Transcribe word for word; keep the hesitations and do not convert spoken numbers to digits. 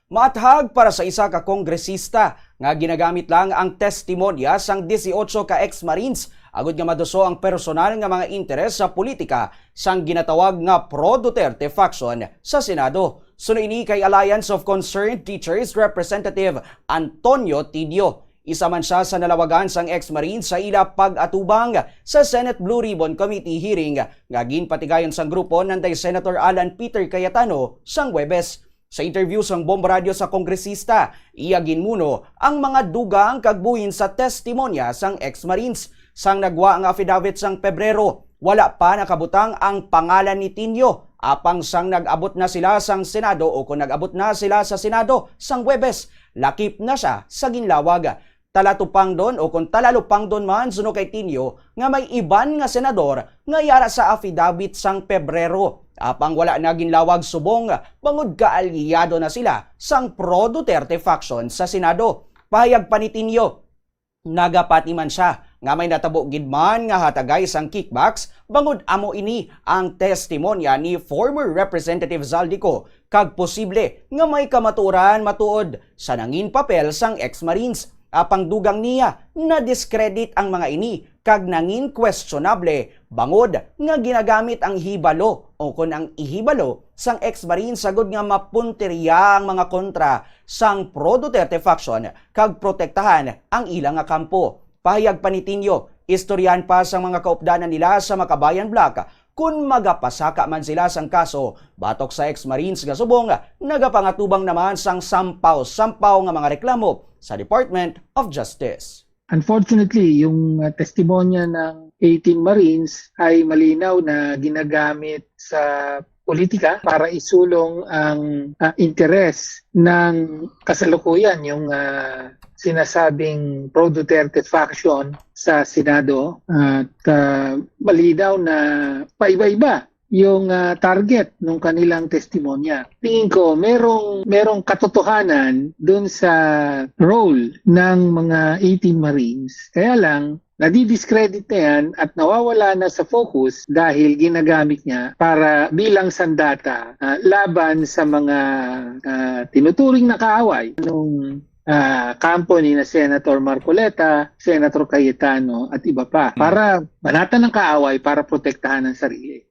Maathag para sa isa ka kongresista nga ginagamit lang ang testimonya sang dieciocho ka ex-Marines agod nga maduso ang personal nga mga interes sa politika sang ginatawag nga pro-Duterte faction sa Senado. Suno ini kay Alliance of Concerned Teachers Representative Antonio Tidio. Isa man sia sa nalawagan sang ex-Marine sa ila pag-atubang sa Senate Blue Ribbon Committee hearing nga ginpatigayon sang grupo nanday Senator Alan Peter Cayetano sang Huwebes. Sa interview sang Bombo Radio sa kongresista, iya ginmuno ang mga dugang kag buhin sa testimonya sang ex-Marines. Sang nagwa nga affidavit sang Pebrero, wala pa nakabutang ang pangalan ni Tinio, apang sang nag-abot na sila sang Senado o kon nag-abot na sila sa Senado sang Huwebes, lakip na sia sa ginlawag. Talatupangdon o kon talalupangdon man suno kay Tinio nga may iban nga senador nga yara sa affidavit sang Pebrero, apang wala na ginlawag subong bangod kaalyado na sila sang pro-Duterte faction sa Senado. Pahayag pa ni Tinio, nagapati man sia nga may natabo gid man nga hatagay sang kickbacks, bangod amo ini ang testimonya ni former Representative Zaldy Co kag posible nga may kamatuoran matuod sa nangin papel sang ex-Marines. Apang dugang niya, na-discredit ang mga ini kag nangin questionable bangod nga ginagamit ang hibalo o kon ang ihibalo sang ex-Marine sagod nga mapuntirya ang mga kontra sang pro-Duterte faction kag protektahan ang ila nga kampo. Pahayag pa ni Tinio, istoryahan pa sang mga kaupdanan nila sa Makabayan Bloc kon magapasaka man sila sang kaso batok sa ex-Marines nga subong nagapangatubang naman sang sampaw-sampaw nga mga reklamo sa Department of Justice. Unfortunately, yung uh, testimonya ng eighteen Marines ay malinaw na ginagamit sa politika para isulong ang uh, interes ng kasalukuyan, yung uh, sinasabing pro-Duterte faction sa Senado, at uh, malinaw na paiba-iba yung uh, target ng kanilang testimonya. Tingin ko, merong, merong katotohanan dun sa role ng mga eighteen Marines. Kaya lang, nadidiscredit na yan at nawawala na sa focus dahil ginagamit niya para bilang sandata uh, laban sa mga uh, tinuturing na kaaway ng uh, kampo ni na Senator Marcoleta, Senator Cayetano at iba pa para banatan ng kaaway para protektahan ang sarili.